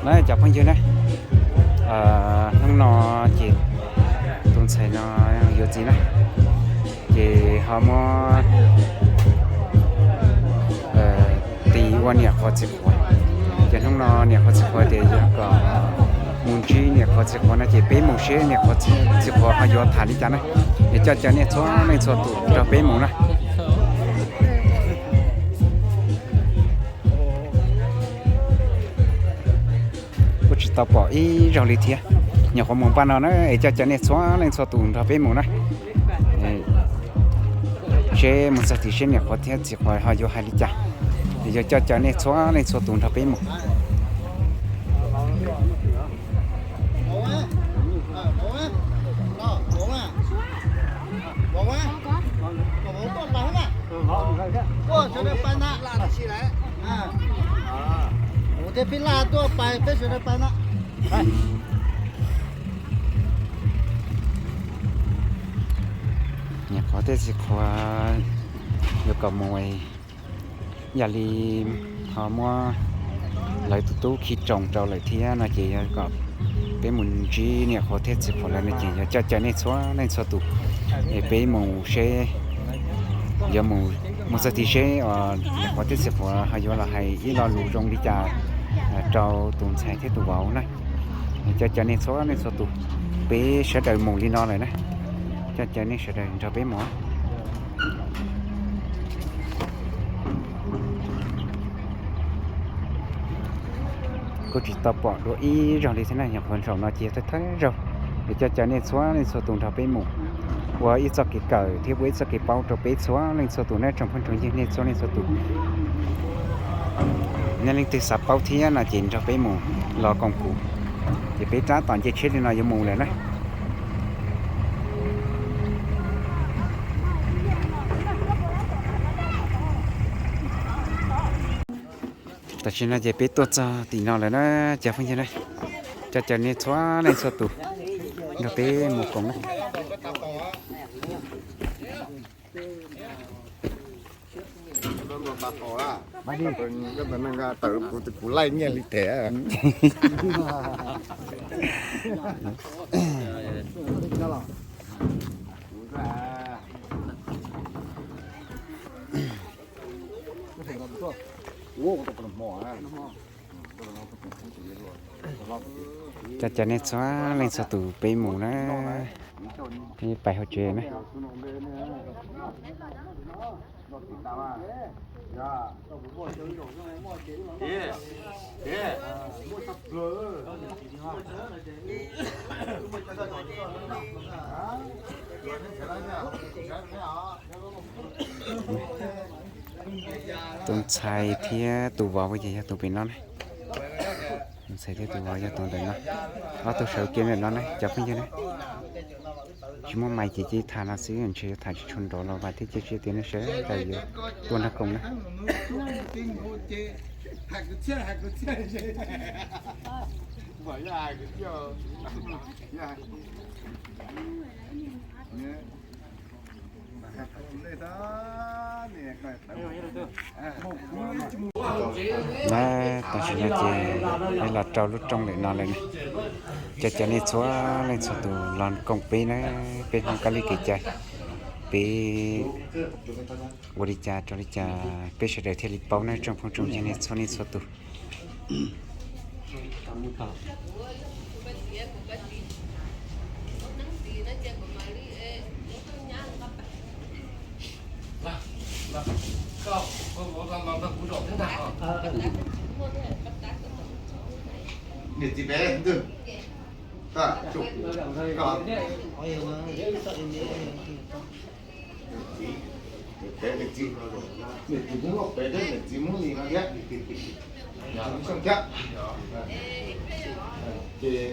Na cov phooj ywg na, hnub no ces tus ntxhais no yuav txiv na, ces ho muab tis ua niam qhuav txiv qhuav. Ces hnub no niam qhuav txiv qhuav tias yog kom mus ntsib niam qhuav txiv qhuav no ces peb mus seb niam qhuav txiv qhuav ho yuav tham li cas na. Es coj caw nej txhua leej txhua tus nrog peb mus na. Kuj tsis tau pom ib zaug li thiab. Nyuam qhuav mus npaj no na, es coj caw nej txhua leej txhua tus nrog peb mus na. Seb mus txog tid seb niam qhuav thiab txiv qhuav ho yuav hais li cas. Es yuav coj caw nej txhua leej txhua tus nrog peb mus. Niam qhuav thiab txiv qhuav yuav kom mus, yam li ho muab lawv tus tub khi roos rau lawm thiab no ces yog kom peb mus ntsib niam qhuav thiab txiv qhuav lawm no ces yog coj caw nej txhua leej txhua tus, es peb mus seb, yuav mus, mus txog tid seb niam qhuav thiab txiv qhuav ho yuav los hais ib lo lus zoo li cas rau tus ntxhais thiab tus vauv na. Coj caw nej txhua leej txhua tus, peb sawv daws mus li no lawm na. Coj caw nej sawv daws nrog peb mus. Kuj tsis tau pom dua ib zaug li thiab na, nyuam qhuav zaum no ces thawj thawj zaug. Es coj caw nej txhua leej txhua tus nrog peb mus ua ib txoj kev kawm thiab ua ib txoj kev paub rau peb txhua leej txhua tus na tsoom phooj tsoom ywg nej txhua leej txhua tus. Nej leej twg xav paub thiab no ces nrog peb mus los koom kuv, ces peb tab tom nce tsheb li no yuav mus lawm na. Tam sim no ces peb tuaj txog tim no lawm na cov phooj ywg na. Coj caw nej txhua leej txhua tus nrog peb mus koom na. Kuv laij nyiaj li tes. Coj caw nej txhua leej txhua tus peb mus na. Peb pais hauv tsev na. Tus ntxhais thiab tus vauv ces yog tus pem no na. Tus ntxhais thiab tus vauv yog tus ntawm no. Ob tug sawv kiag ntawm no na cov phooj ywg na. Tsis muaj mais ces cia tham no xwb, ntshe yuav tham tsis tshua nrov los vam thiab cia siab tias nej sawv daws yuav tuaj nrog koom na. Na, tam sim no ces peb los rau lub rooj lawm no lawm na. Coj caw nej txhua leej txhua tus los koom peb na, peb Hmoob kab li kev cai, peb ua li cas rau li cas peb sawv daws thiaj li paub na tsoom phooj tsoom ywg nej txhua leej txhua tus. Niam txiv pem ntwg, niam txiv, niam txiv Hmoob Lauj pem thiab niam txiv Hmoob Lis no thiab, Xyooj thiab. Ces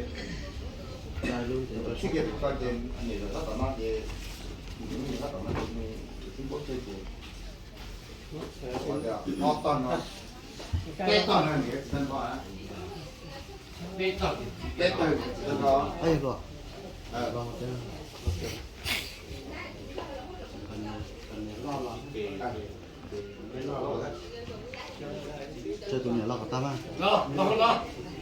txij kiag tus ko ces niam lawv tab tom no ces, niam tab tom no ces nws tus tub npaum tseg ces ob tog no, peb tog no niam txiv tag nrho, peb tog niam txiv tag nrho. Tsawg tus niam los kom tag mas.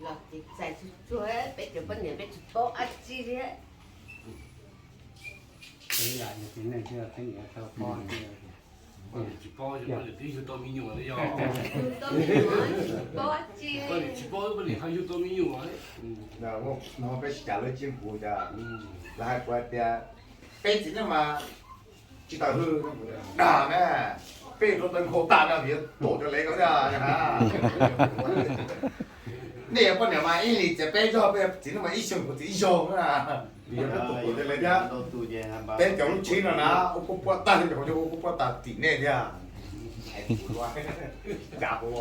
Los tsis txais tsuag tsuag, peb cov poj niam peb tsis paub dab tsi li. Tsis paub, poj niam twb yug tau me nyuam li yog. Tsis paub dab tsi. Poj niam tsis paub, poj niam ho yug tau me nyuam. No peb sib cav lub tsis nqus cas, lawv hais kuv hais tias peb txiv neej mas tsis tawm hws, dag na, peb yuav rau tawv nkaus tag no vim yuav tuam cov lev ko thiab. Nej yog poj niam mas ib hlis txiav peb zaug, peb txiv neej mas ib xyoos kuv txiav ib zaug na, vim yog peb tuam cov lev thiab. Peb cov lub tshib no na ua kuj puaj tag li, cov ua kuj puaj tag tim nej thiab. Cav kuv,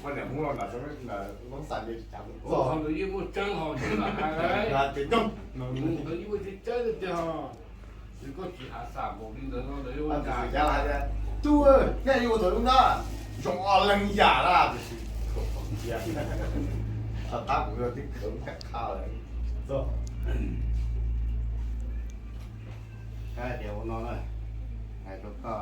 poj niam Hmoob los ntawm Hmoob xav ces cav kuv txog. Yeej muaj tseeb hos, yeej muaj tseeb tiag tiag. Koj tsis hav xam npaum li ntawd no lawv yuav ua cas? Tub, nej yuav ua thaum lub no zoo ob leeg yam lawm. Tab kuv twb khawv caj qha lawm. Kab tias ua no na, hais rau koj,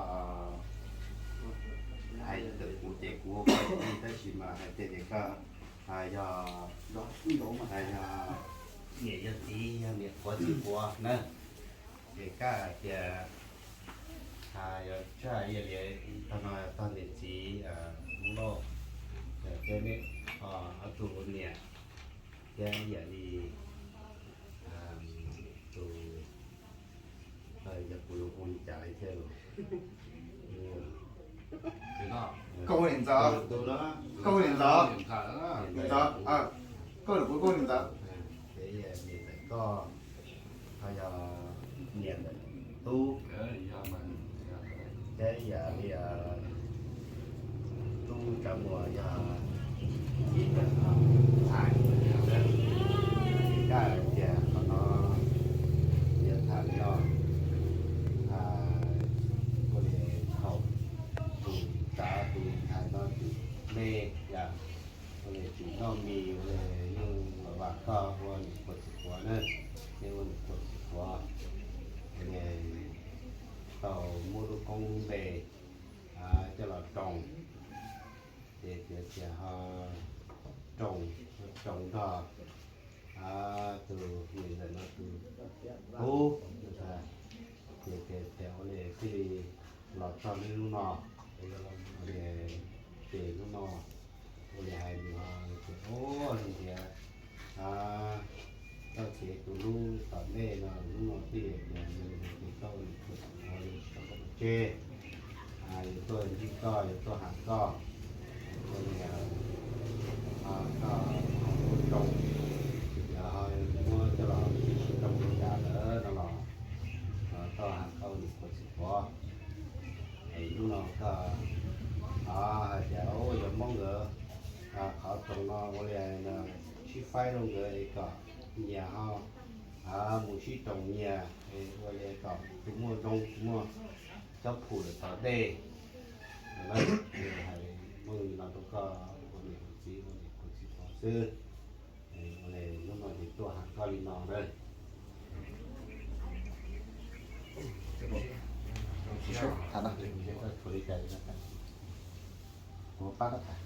hais ntawm kuv ces kuv ua koj ib tab sis mas hais tias koj yog, yog niam yog txiv yog niam quav txiv quav na, ces kab hais tias yog tshaj ib yam li tog no tog niam txiv Hmoob Lauj, thiab nej ob tug niam, thiab ib yam li tus, yog kuv yuav ua li cas li thiab los. Koj hu niam ntxawm, koj hu niam ntxawm, niam ntxawm, koj hu niam ntxawm. Ces ib yam li ntawm koj ho yog niam ntawm tub, thiab ib yam li tub Tsav Muas yog txiv ntawm ntxhais. Kab hais tias qhov no yog tham li no, ua li thaum tus tsav tus ntxhais no tseem me, yog ua li tseem noj mis ua li yeej vam koj ua niam quav txiv quav na, nej ua niam quav txiv quav, ua li tau muab lub koob lub npe coj los roos, ces tias tias ho roos, roos nrog tus niam ntxawm no tus tub, ces tias tias ua li thiaj li los txog niaj hnub no, ua li ces hnub no ua li hais nws ho tias ua li tias txoj kev tu lub tom ntej no hnub no thiaj li tias nws tias koj ua niam quav txiv quav, yus tsis tau koj pov tseg, yus tuaj ntsib koj, yus tuaj ham koj, ua li koj ho muab roos, yog ho muab coj los sib roos li cas lawm no los koj ham koj ua niam quav txiv quav. Es hnub no koj hais tias yog Hmoob nkawd qhov roos no ua li sib faib rau nkawd es kom nyias ho mus sib roos nyias es ua li kom tus muaj zoo tus muaj coob phem lawm tom ntej. Hais meej li no rau koj ua niam ua txiv ua niam quav txiv quav xwb. Ua li hnub no ces tuaj ham koj li no na. Kuv pab koj tham.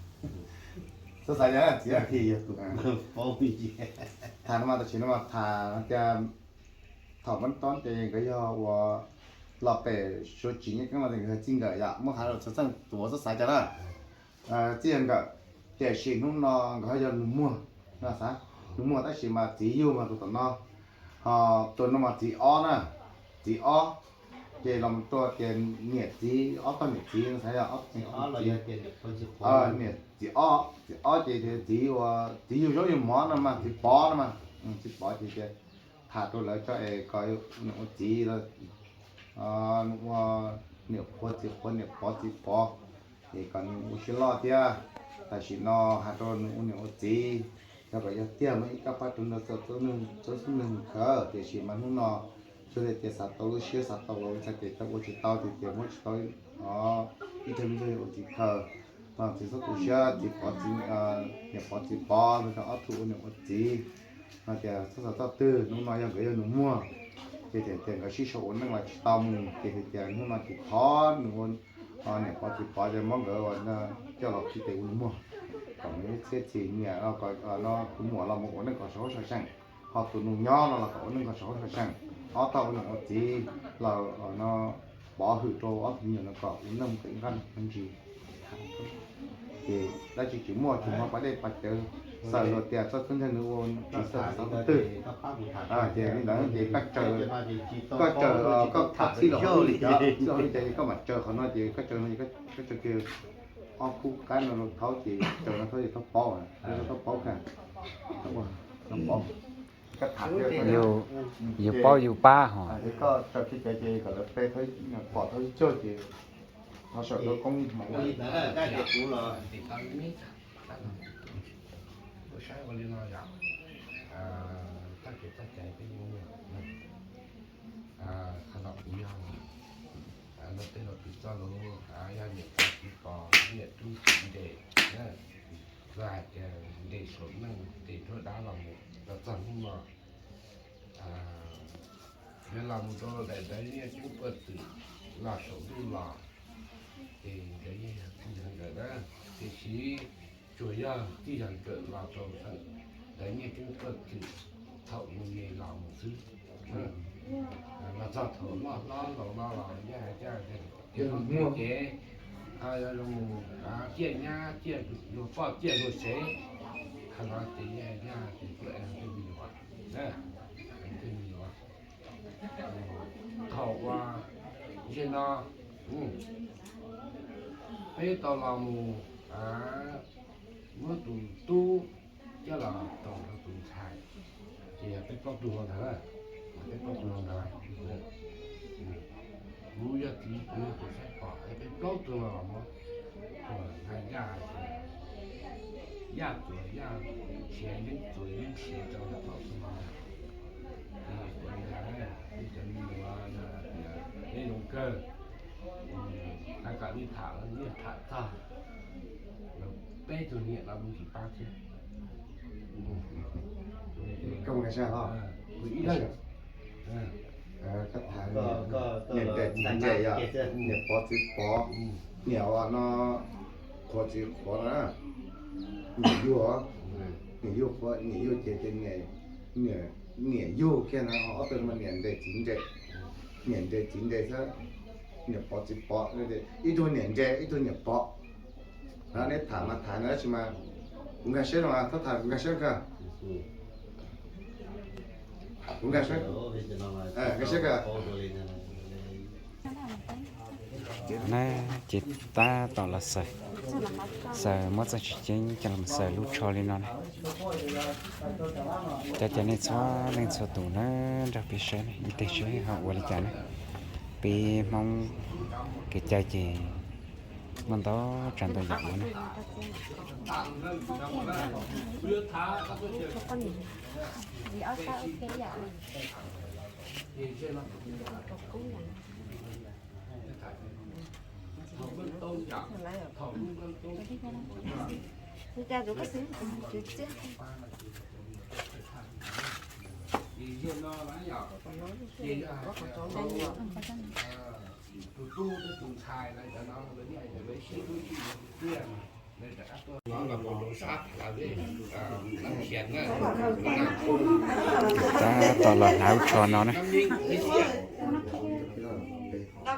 Xav xav yog txiv, yog tus paub ntsis. Tham no mas tam sim no mas tham tias thaum Vaj Tob ces nkawd yog ua los pem Suav Tsim Nyiaj Keeb no ces nkawd txij nkawm yom, muab hais los txog txheej tuav xav xav cas na, txij nkawm, tiam sis hnub no nkawd ho yog nus muag. No xav, nus muag tab sis mas txiv yug mas tus tom no, ho tus no mas txiv ob na, txiv ob, ces los mus rau tias niam txiv, ob tog niam txiv no xav yog ob tog niam txiv, niam txiv ob, txiv ob ces txiv ua, txiv yug zaub yug mov no mas txiv pov no mas, txiv pov ces tias tham rau lawv tso es kom nws ua txiv los ua niam qhuav txiv qhuav niam pov txiv pov, ces kom nws ua siab loj thiab. Tam sim no hais rau nws ua niam ua txiv, yog kom yog tiag muaj ib kab pab rau nrog txawj xub neeg khaws, tiam sis mas hnub no tsuas tias xav tau lub siab xav tau los txhais tes tau ua tsis tau tias tias muab tsis tau ib tug me ntxhais ua txiv khaws. Txiv txhob tu siab, txiv pov txiv, niam pov txiv pov no rau ob tug ua niam ua txiv no tias txhob xav txoj twg, hnub no yog nkawd yog nus muag, ces tias tias nkawd sib sau ua neej los tsis tau mus ces tias tias hnub no ces thov nws ua niam pov txiv pov ces muab nkawd ua coj los qhib tes ua nus muag, kom nws txhiab txim nyiam, kom no tus muam los mus ua neej kom sov huab sov seem, ho tus nus nyob no los kom ua neej kom sov huab sov seem, ob tog ua niam ua txiv los no pov hwm rau ob tug me nyuam no kom ua neej mus kom ib nqaj me ntsis. Ces dab tsi tsis muaj, tsis muaj pab dej pab cawv, xav hais tias txoj koob ntsej nws ua tsis tau txog thaum twg. Ces li ntawd ces koj tsaws, koj tsaws, koj txhij los hauv li cas, koj mam tsaws qhov no ces koj tsaws no, koj tsaws kiag ob khub qaib no rau thaub ces tsaws no thaub ces thaub paub, thaub paub kha, thaub paub. Yus paub yus pab hos. Koj tsaws kiag cov ces kom lawv pe thaub, pom thaub ib cuag ces thov sawv daws koob hmoov. Kuv saib ua li no yom, txoj kev txoj cai peb muaj, qhov no kuv yog luag tej laus piv txoj lus, yog niam pov txiv pov, niam tub txiv nres, luag hais tias nres saum neej ces nruab dab los mus los txog hnub no. Yog los mus rau daim ntawv nyiaj ceeb puag twm los saum ntuj los, ces nkawd yeej yog tij yog nkawm na, tiam sis tsuas yog tij yog nkawm los rau ntawm nyiaj ceeb puag twm thaum nws me los mus xwb. Los txog thaum loj hlob laus no los yeej hais tias, tias no muaj ces yog zoo mus ciaj nyab ciaj luag poj ciaj luag sev, qhov no ces yeej hais tias ces kuj es tej me nyuam, tej me nyuam thaum uas ntshe no peb tau los mus muab tus tub coj los rau tus ntxhais, ces yog peb plaub tug ntawd, peb plaub tug ntawd. Kuv yog txiv, kuv yog tus saib pom es peb plaub tug los muab, yaj, yaj txuas yaj, siav yeeb txuas yeeb siav rau plaub tug ntawd. Ces kuv li ntawd, cov me nyuam tias peb zoo kawg, hais kom nej tham los nej tham txog peb tug niam los mus tsis pab thiab. Koj nkag siab os. Koj tham niam nres txiv nres yom, niam pov txiv pov, niam ua no qhuav txiv qhuav na, niam yug, niam yug qhuav, niam yug ces ces niam yug kiag na, ob tug no niam nres txiv nres, niam nres txiv nres xwb, niam pov txiv pov, ib tug niam nres ib tug niam pov. Neb tham mas tham na, tab sis mas kuv nkag siab no, txhob tham kuv nkag siab kawg. Kuv nkag siab, nkag siab kawg. Na ces tab tom los xaws, xaws muab txoj tsis ceeb coj los xaws lub tsho li no na. Cov cov nej txhua leej txhua tus na, nrog peb saib ib teg seb ho ua li cas na. Peb Hmoob kev cai ces muaj ntau tsav ntau yam ua na. Tab tom los hnav lub tsho no na.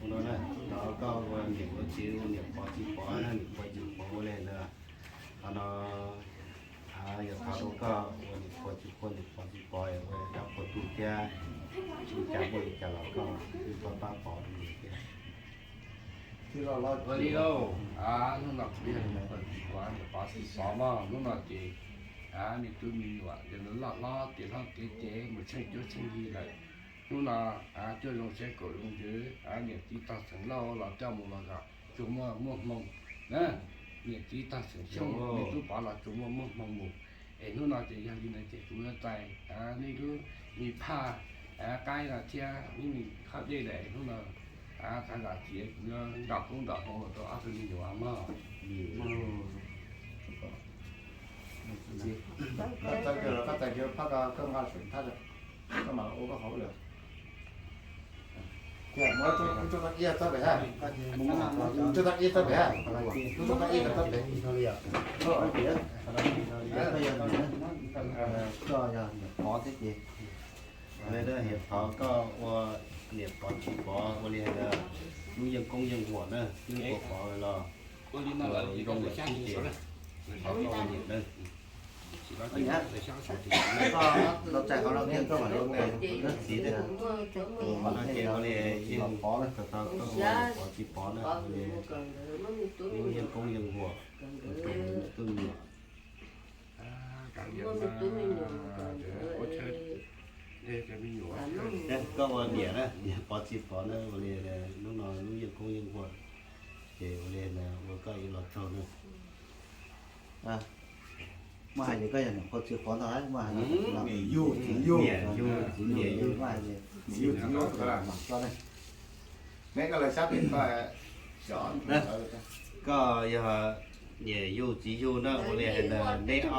ua no na, thov koj ua niam ua txiv, ua niam pov txiv pov na, niam pov txiv pov ua li ntawd. Qhov no yog thov rau koj ua niam pov txiv pov, niam pov txiv pov ua dab qhua tuaj thiab, ua cas muaj li cas los koj twb pab pab pov rau niam thiab. Ua li lauj, hnub no kuv yog niam pov txiv pov, niam pov txiv pov mog, hnub no ces me tub me nyuam yog loj hlob tiav hlob tiav ces mus tsheej cuab tsheej yig lawm. Hnub no cuaj zoo siab kaum zoo ntsws, niam txiv tog xeem Lauj los coj mus los kom tsuas muaj muaj hmoo na, niam txiv tog xeem Xyooj me tub pov los tsuas muaj muaj hmoo mus. Es hnub no ces yog li ntawd ces kuv yuav txais nej lub me phaj qaib no thiab lub me khob dej lawm, hnub no thov zam txim kuv yuav nrog koob nrog hmoov los rau ob tug me nyuam mog. Koj txais kiag phaj ko koj nqa saum thaj, koj mam ua koj hauj lwm. Muab lub txoj koj ib txoj pem hab, lub txoj koj ib txoj pem hab, lub txoj koj ib txoj pem. Koj yog niam pov thiab ces, thov koj ua niam pov txiv pov ua li lub yeej koob yeej huam na, twb ua pov los zoo lawm xwb ces thov koj ua niam na. Koj los txais qhov no kiag koj mam li ua txiv thiab. Qhov no ces ua li yeej pov na, thov koj ua niam pov txiv pov na, ua li lub yeej koob yeej huam, tus me nyuam. Koj ua niam na, niam pov txiv pov na, ua li hnub no lub yeej koob yeej huam, ces ua li ua koj ib los tsaug na. Muaj hais tias koj yog niam pov txiv pov ntag, muaj hais tias yug txiv yug, niam yug txiv yug, muaj hais tias txiv yug txiv yug, koj ne. Koj yog niam yug txiv yug na, ua li hais tias neb ob leeg na,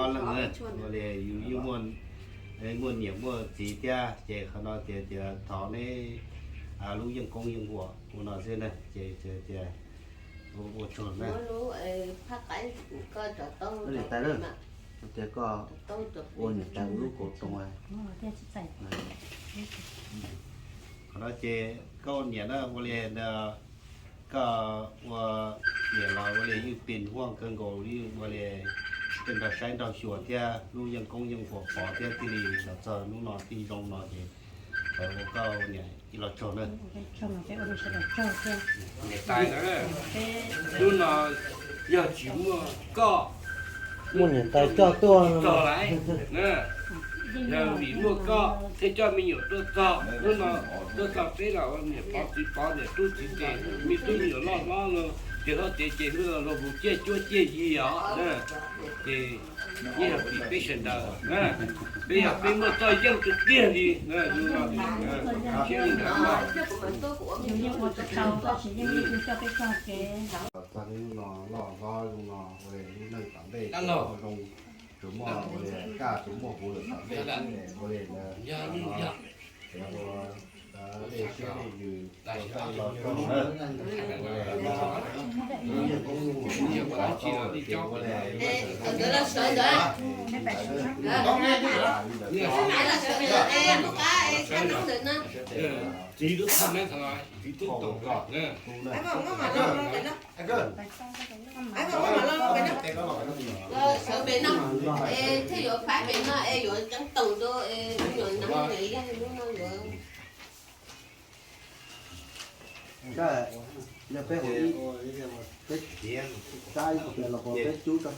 ua li yus yeej muaj niam muaj txiv thiab, ces qhov no ces tias thov neb lub yeej koob yeej huam ua no xwb na, ces tias Ua tsaug na. Niam tais, tias koj ua niam tais ua lub kaus roos. Qhov no ces koj ua niam na ua li ntawd, koj ua niam los ua li yeej pes huaj kawg nkaus li, ua li tej nrog saib nrog xyuas thiab lub yeej koob yeej huam pov thiab thiaj li los txog hnub no tij zoo no ces ua koj ua niam ib los tsaug na. Niam tais na, hnub no yog tsis muaj koj, muaj niam tais coj tuaj txog lawm. Yog vim muaj koj thiaj coj me nyuam tuaj txog, hnub no tuaj txog peb los ua niam pov txiv pov niam tub txiv ces me tub me nyuam loj hlob los ces hlob tiav ces hnub no los mus ciaj cuab ciaj yig os. Ces yeej yog vim peb sawv daws, peb yog peb muaj txoj yeej tiag tiag li. Siab li ntawd. Txog hnub no loj hlob zoo no ua li lub neej tom ntej zoo, tsuas muaj ua li kaj tsuas muaj huv lawm tom ntej xwb ua li ntawd. Ua dej siab dej ntsws ua txaij los rau na. Ua li no, ua li no, ua li no, txiv tub txog na, txiv tub tau kom tu na. Sawv pem no, es thiaj yuav faib pem no es yuav ceeb toom rau es me nyuam nees me nyuam yaig hnub no yuav. Yog peb ua ib, peb ib los peb cub rau.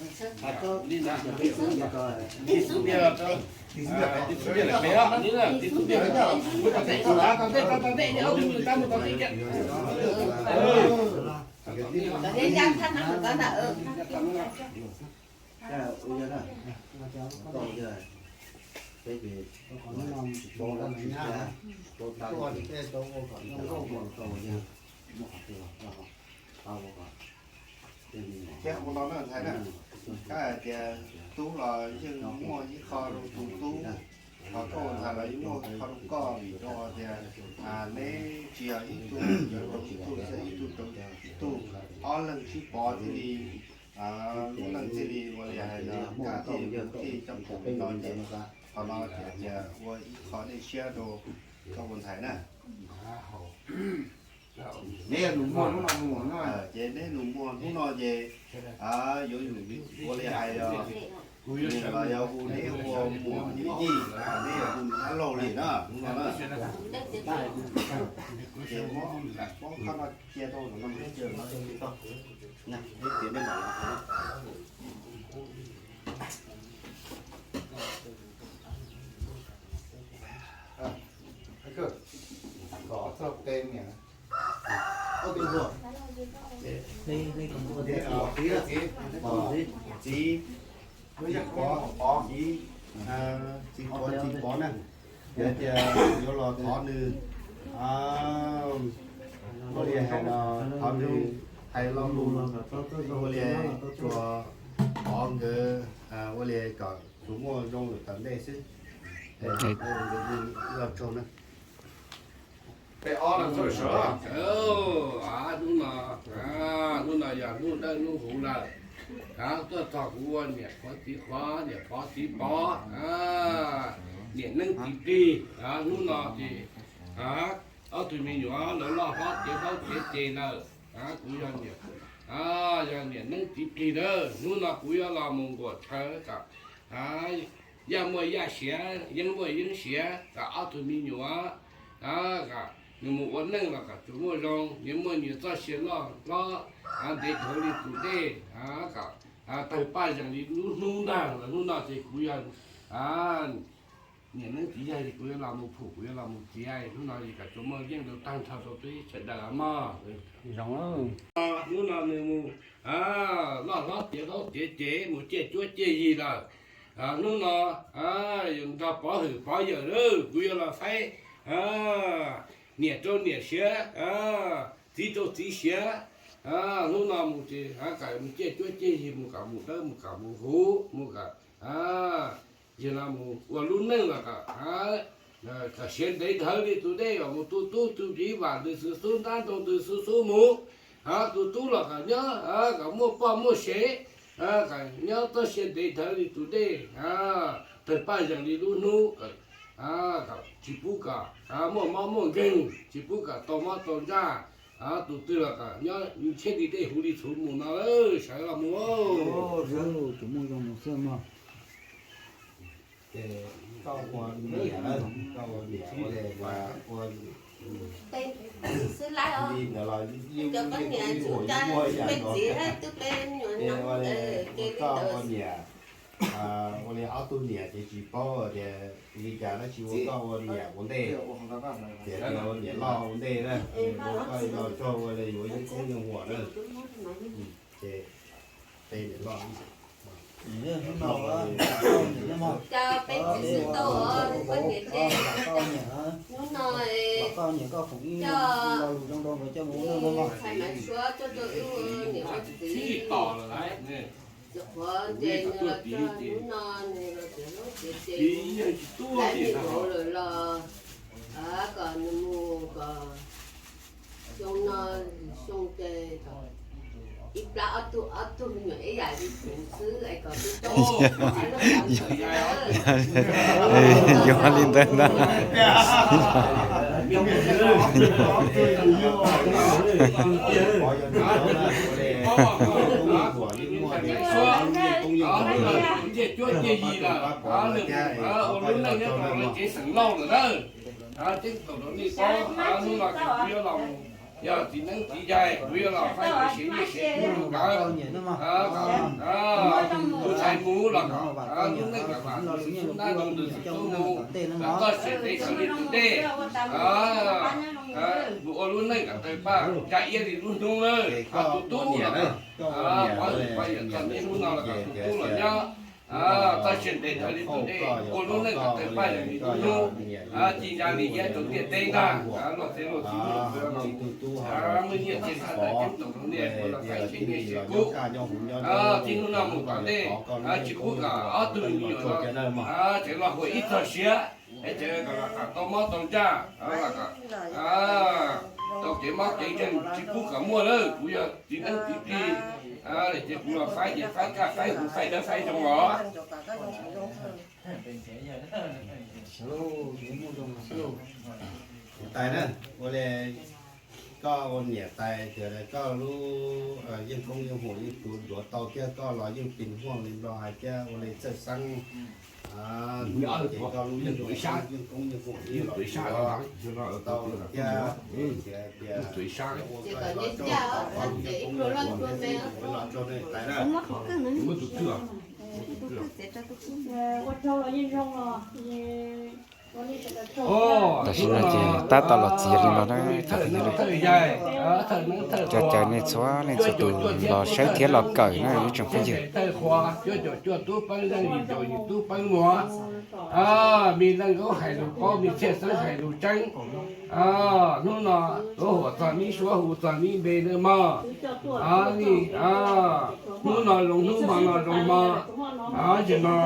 Thiab ua no na ntxhais na, koj hais tias tub los yeej muaj ib qho rau tus tub, ho koj ua ntxhais los yeej muaj ib qho rau koj, vim rau qhov tias neb tsis yog ib tug rau ib tug, ib tug rau ib tug, ob leeg sib pov thiaj li lub neej thiaj li ua li hais no, kaj thiaj li coj pom li no ces qhov no ces tias ua ib qho dej siab rau koj ua ntxhais na. Neb yog nus muag hnub no mus no, ces neb nus muag hnub no ces yuav ua li hais os, nws los yog hu neb ua muam yij, neb yog hu nws dab laug li na hnub no na. Ces muab qhov no cia rau no, neb tias neb mam los. Kom txog peb niam, txiv, txiv pov, txiv, txiv pov, txiv pov na, yog tias yuav los thov nws, ua li hais no, thov nws hais lo lus, ua li tsuas pov nkawd, ua li kom tsuas muaj zoo lawm tom ntej xwb. Los tsaug na. Peb ob no txawj sawv. Hnub no, hnub no yog hnub dawb hnub huv lawm. Tuaj txog kuv ua niam qhuav txiv qhuav, niam pov txiv pov, niam neeb txiv plig. Hnub no ces ob tug me nyuam lawv loj hlob tiav hlob tiav ces lawm. Kuv yog niam, yog niam neeb txiv plig lawm. Hnub no kuv yuav los mus nquam tshaw kom yaj muaj yaj siav, yeeb muaj yeeb siav, kom ob tug me nyuam kom nws mus ua neej los kom tsuas muaj zoo, nyias muaj nyias txoj sia loj hlob, ntev dhawv li tus dej, kom tawg paj zeeg li lub hnub ntag. Los hnub no ces kuv yog niam neeb txiv yaig, kuv yuav los mus phum, kuv yuav los mus txiav, hnub no ces kom tsuas muaj yeej rau tag nrho rau peb sawv daws mog. Hnub no nws mus loj hlob tiav hlob tiav ces mus ciaj cuab ciaj yig lawm. Hnub no nrog pov hwm pov yawm lawm, kuv yuav los faib niam rau niam siav, txiv rau txiv siav. Hnub no mus ces kom mus ciaj cuab ciaj yig, mus kom mus dawb, mus kom mus huv, mus kom yog no mus ua lub neej los kom siav ntev dhawv li tus dej, kom mus tu tub tu kiv, vam ntws xwb xub ntab, ntoo ntws xwb xub mus. Tus tub los kom nyob kom muaj poj muaj sev, kom nyob txoj sia ntev dhawv li tus dej, tawg paj zeeg li lub hnub, tsis pub kom muaj mob muaj nkeeg, tsis pub kom tau mob tau ntsaj. Tus twg los kom nyob ntshiab li dej huv li txhuv mus no lawm, sawv los mus. Tus muaj zoo mus xwb mog. Koj ua niam, koj ua niam ua li ua, xwb laib os. Cov poj niam tsum cai, peb txiv thiab twb peb nyuam no, koj ua niam, ua li ob tug niam ces tsis paub tias li cas dab tsi ua, koj ua niam ua ntej, tias ua niam loj ua ntej na, ua koj los txog ua li yuav yeeb koob yeeb huam na. Ces peb niam loj Cas peb txiv xwb tau os, poj niam ces hnub no coj Txhais Maiv Suav tuaj rau wb niam ua txiv. Txiv qhuav ntes nws los txog hnub no nws los txiav hlub txiav ces lawv nim ua lawm los kom nws mus kom xyoo no xyoo ces ib plab ob tug ob tug me nyuam ib yam li kuv xwb es kom tub tub. Yog li ntawd ntag. Ntiag cuab ntiag yig lawm, ua lub neej nyob rau lawv tsev xeem Lauj lawm na. Ceeb toom rau nej paub, hnub no kuv yuav los, yog txiv neeb txiv yaig kuv yuav los faib lawv sev nyiaj sev kub rau nkawd. Tus ntxhais mus los kom lub neej kom vam, tus xib xub nab zoo tus xib xub mus, kom txoj sia ntev sawv li tus dej, mus ua lub neej kom tawg paj tsa iab li lub hnub na. Tus tub los kom pov hwm pov yawm txog niaj hnub no los kom tus tub los nyob txoj sia ntev dhawv li tus dej, ua lub neej kom tawg paj yawm li lub hnub, ci ntsa li iab rau ntiaj teb ntag. Luag txiv luag txiv, muaj nyiaj txiag txhaj tawm ceeb toom rau nej, ua los faib sev nyiaj sev kub. Txij hnub no mus tom ntej, tsis pub kom ob tug me nyuam no tseem los huam ib txog siav, es tseem kom tau mob tau ntsaj, tau kev mob kev nkeeg tsis pub kom muaj lawm. Kuv yog txiv neeb txiv plig, ces kuv los faib ces faib kaj faib huv faib dawb faib zoo os. Tais na, ua li koj ua niam tais tias koj lub yeej koob yeej huam yeej tuav ntsuav tau thiab, koj los yeej pis huaj li Nplog hais thiab, ua li txawj xeeb. Ces koj lub yeej koob yeej huam yeej tuav tau thiab, tias ua koj los rau, los rau nej tais na. Tam sim no ces tab tom los txiav li no na cov phooj ywg, cov caw nej txhua leej txhua tus los saib thiab los kawm na ib tsoom phooj ywg. Me Leej Nkaub hais lus paub, me Txhiaj Xeeb hais lus tseeb. Hnub no tuav huam txog nib suab hu txog nib npe na mog. Hnub no zoo hnub hmo no zoo hmo. Tam sim no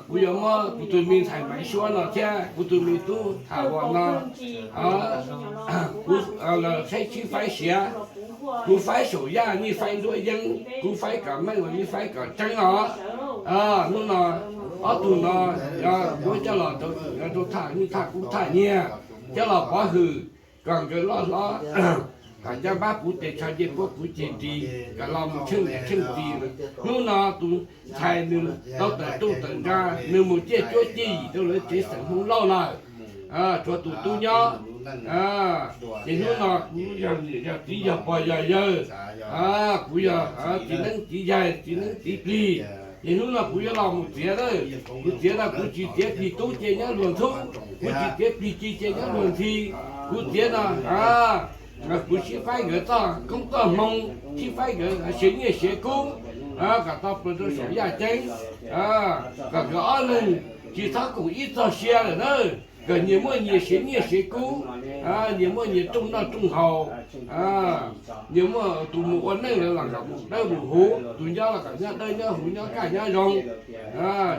kuv yuav muab kuv tus me ntxhais Maiv Suab no thiab kuv tus me tub Tham Vam no, kuv lawv saib sib faib siav. Kuv faib saum yaj, nej faib nruab yeeb, kuv faib kom meej los nej faib kom tseeb os. Hnub no ob tug no yuav muab coj los rau thaj, nej thaj kub thaj nyiag, coj los pov hwm kom nkawd loj hlob, kom caj npab puv tes, tsho ncej puab puv ceg ris, kom los mus tsheej niam tsheej txiv. Hnub no tus ntxhais nws tau tawm rooj tawm ntsa, nws mus ciaj cuab ciaj yim rau lawv tsev xeem Hmoob Lauj lawm, tshuav tus tub nyob. Ces hnub no kuv yog niam yog txiv yog pog yog yawg, kuv yog txiv neeb txiv yaig txiv neeb txiv plig. Ces hnub no kuv yuav los mus txiav lawm. Kuv txiav no kuv tsis txiav plig tub cia nyob luag ntxhub, kuv tsis txiav plig ci cia nyob luag ntxhi. Kuv txiav no kuv sib faib nkawd txoj koob txoj hmoo, sib faib nkawd siav nyiaj siav kub, kom tau plaws rau saum yaj ceeb, kom nkawd ob leeg tsis txhob koom ib txog sia lawm na, kom nyias muaj nyias siav nyiaj siav kub, nyias muaj nyias rooj noj rooj haus, nyias muaj tus mus ua neej lawm los kom mus dawb mus huv, tus nyob los kom nyob dawb nyob huv nyob kaj nyob zoo,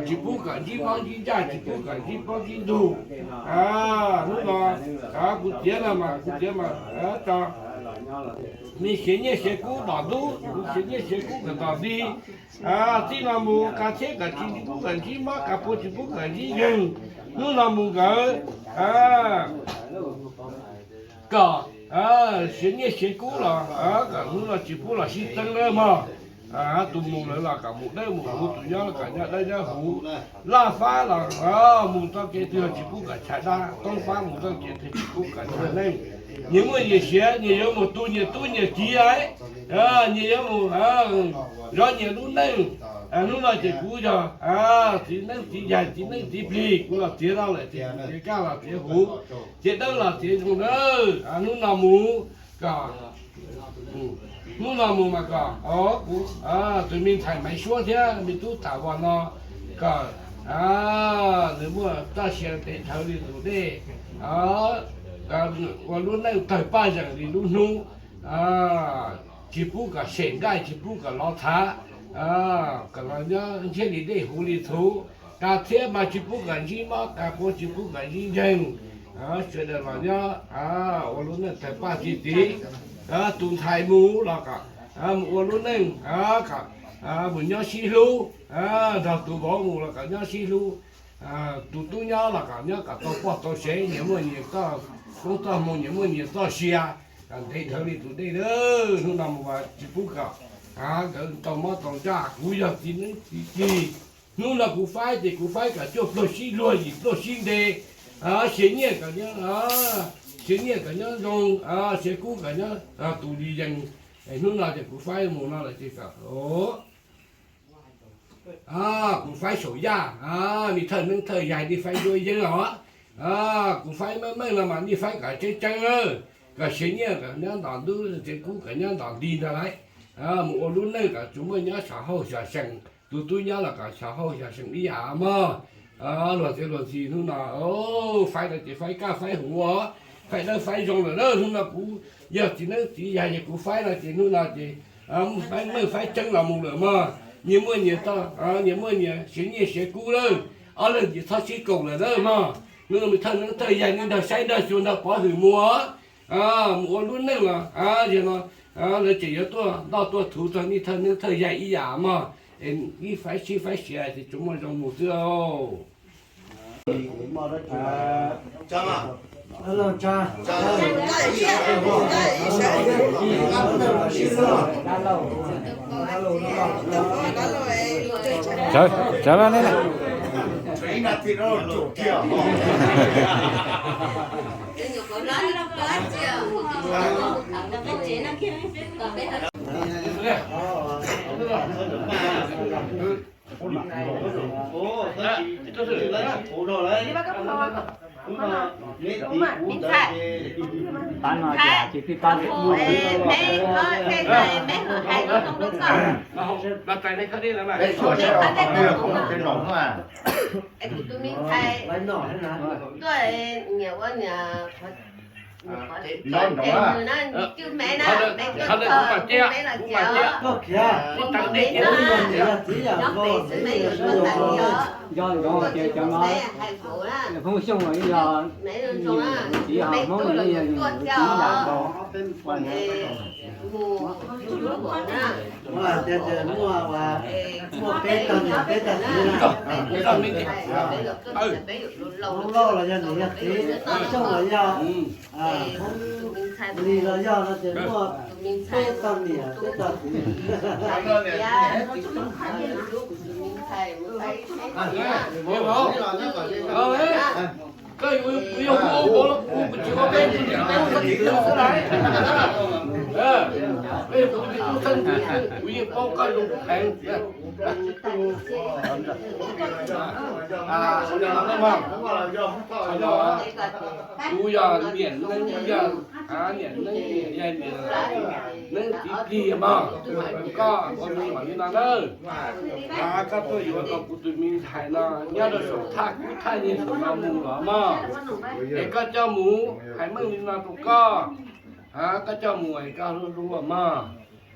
tsis pub kom ntsib mob ntsib ntsaj, tsis pub kom ntsib plaub ntsib ntug. Hnub no kuv txiav no mas kuv txiav mas tso Me siav nyiaj siav kub tom ntub, kuv siav nyiaj siav kub kom tom nti. Txij no mus kav thiab kom tsis pub kom ntsib mob, kav puas tsis pub kom ntsib yeeg. Hnub no mus nkawd kom siav nyiaj siav kub los kom hnub no tsis pub los sib txeeb lawm mog. Tus mus lawm los kom mus dawb mus huv, tus nyob los kom nyob dawb nyob huv. Laj fab los mus txoj kev twg tsis pub kom tshais dab, toob fab mus txoj kev twg tsis pub kom tshais neeg. Nyias muaj nyias siav, nyias yuav mus tu nyias tub nyias kiv, nyias yuav mus zov nyias lub neej. Hnub no ces kuv yog txiv neeb txiv yaig txiv neeb txiv plig, kuv los txiav no lawm ces kuv txiav kaj los txiav huv, txiav dawb los txiav zoo nawb. Hnub no mus kom, hnub no mus mas kom kuv tus me ntxhais Maiv Suab thiab me tub Tham Vos no kom nws muaj txoj sia ntev dhawv li tus dej, ua lub neej tawg paj zeem li lub hnub, tsis pub kom sem nqaij, tsis pub kom lov txhav, kom los nyob ntsiag li dej huv li txhuv. Kav thiab mas tsis pub kom ntsib mob, kav puas tsis pub kom ntsib yeeg. Sawv daws los nyob ua lub neej tawg paj txi txiv. Tus ntxhais mus los kom mus ua lub neej kom mus nyob sib hlub, nrog tus vauv mus los kom nyob sib hlub. Tus tub nyob los kom nyob kom tau poj tau sev, nyias muaj nyias txoj koob txoj hmoo, nyias muaj nyias txoj sia, kom ntev dhawv li tus dej. Hnub no mus tsis pub kom nkawd tau mob tau ntsaj. Kuv yog txiv neeb txiv plig, hnub no kuv faib ces kuv faib kom cuaj pluag sib luag, yim pluag sib nte, siav nyiaj kom nyob, siav nyiaj kom nyob zoo, siav kub kom nyob tus li yees. Hnub no ces kuv faib mus no lawm ces kom kuv faib saum yaj, nej thawj neeb thawj yaig nej faib duab yeeb os. Kuv faib meej meej no mas nej faib kom tseeb tseeb, kom siav nyiaj kom nyob ntom ntub, siav kub kom nyob ntom nti ntag lauj. Mus ua lub neej kom tsuas muaj nyob xyov hauj xyov seem, tus tub nyob los kom xyov hauj xyov seem ib yam mog. Luag txiav luag txi hnub no, faib no ces faib kaj faib huv, faib dawb faib zoo lawm na. Hnub no kuv yog txiv neeb txiv yaig ces kuv faib no ces hnub no ces faib meej faib tseeb los mus lawm mog. Nyias muaj nyias txoj, nyias muaj nyias siav nyiaj siav kub lawm, ob leeg ces txhob sib koom lawm na mog. Hnub no thawj neeb thawj yaig nej nrog saib nrog xyuas nrog pov hwm mus, mus ua lub neej los yog no lawv tseem yuav tuaj ntoj tuaj thuv txog nej thawj neeb thawj yaig ib yam mog. Es nej faib sib faib siav ces tsuas muaj zoo mus xwb. Sawv, sawv los ne. Nco ntsoov tias cov no Hmoob xyooj los yog txiv hauv Hmoob los yog txiv yam nkaus. Muaj tias muaj, muaj peb tog niam peb tog txiv na. Hmoob Lauj los yog niam yog txiv, Hmoob xyooj los yog, Hmoob Lis los yog no ces muaj peb tog niam peb tog txiv. Koj yuav hu ua vauv los kuv tsis ua peb tus niam peb tus txiv xwb lauj. Peb tus txiv tub xeeb ntxwv kuv yeej paub koj zoo heev. Qhov no kuv yog niam neeb yog, niam neeb niam yaig niam neeb txiv plig mog, koj ua me nyuam li no nawb. Koj tuaj yuav tau kuv tus me ntxhais no nyob rau saum thaj kub thaj nyiag saum no mus los mog. Es koj coj mus, hais meej li no rau koj. Koj coj mus es koj hlub hlub mog.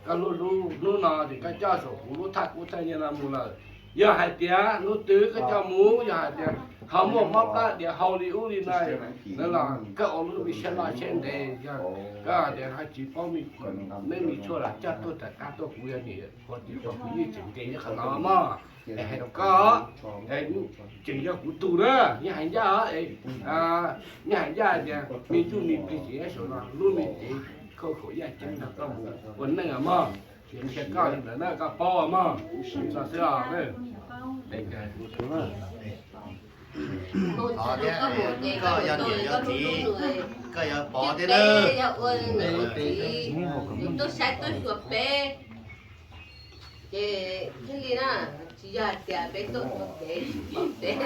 Koj hlub hlub, hnub no ces koj coj saum kuv lub thaj kub thaj nyiag no mus lawm. Yog hais tias hnub twg koj coj mus, yog hais tias Ho muaj mob plab tias hau li ub li no, no los koj ua lub me siab loj siab ntev, yog koj tias ho tsis paub me, neb me tshuaj los coj tuaj rov qab tuaj kuv yog niam ua tias kuv yeej tseem nce nyob qhov no mog. Es hais rau koj, tseem yog kuv tus na, Nyiaj Hais Ncaj, Nyiaj Hais Ncaj tias me ntsuj me plig ces nyob saum no, lub me cev khauj khaum yaj ceeb no koj mus ua neej mog. Tsis ntshai koj li ntawd na, koj paub mog. Xav xwb os. Koj yog niam yog txiv, koj yuav pov thiab na. Tuaj saib tuaj xyuas peb, ces thiaj li na, tsis yog hais tias peb tuaj xyuas peb,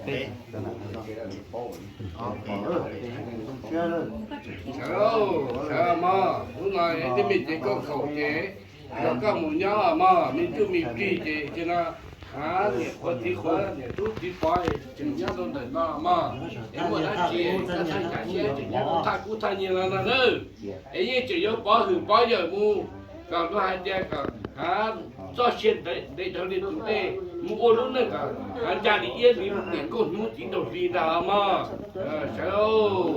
peb Sawv, sawv mog, hnub no tej me cev khauj khaum ces yog koj mus nyob mog, me ntsuj me plig ces no, niam qhuav txiv qhuav, niam tub txiv pov, tseem nyob rau ntawm no mog. Es muaj dab tsi koj thaj siab tseem nyob rau thaj kub thaj nyiag no no na. Es yeej tseem yuav pov hwm pov yawm mus, kom luag hais tias kom txoj sia ntev dhawv li tus dej, mus ua lub neej kom ncaj li iab li niam nkauj hnub txiv nraug hli ntag mog. Sawv.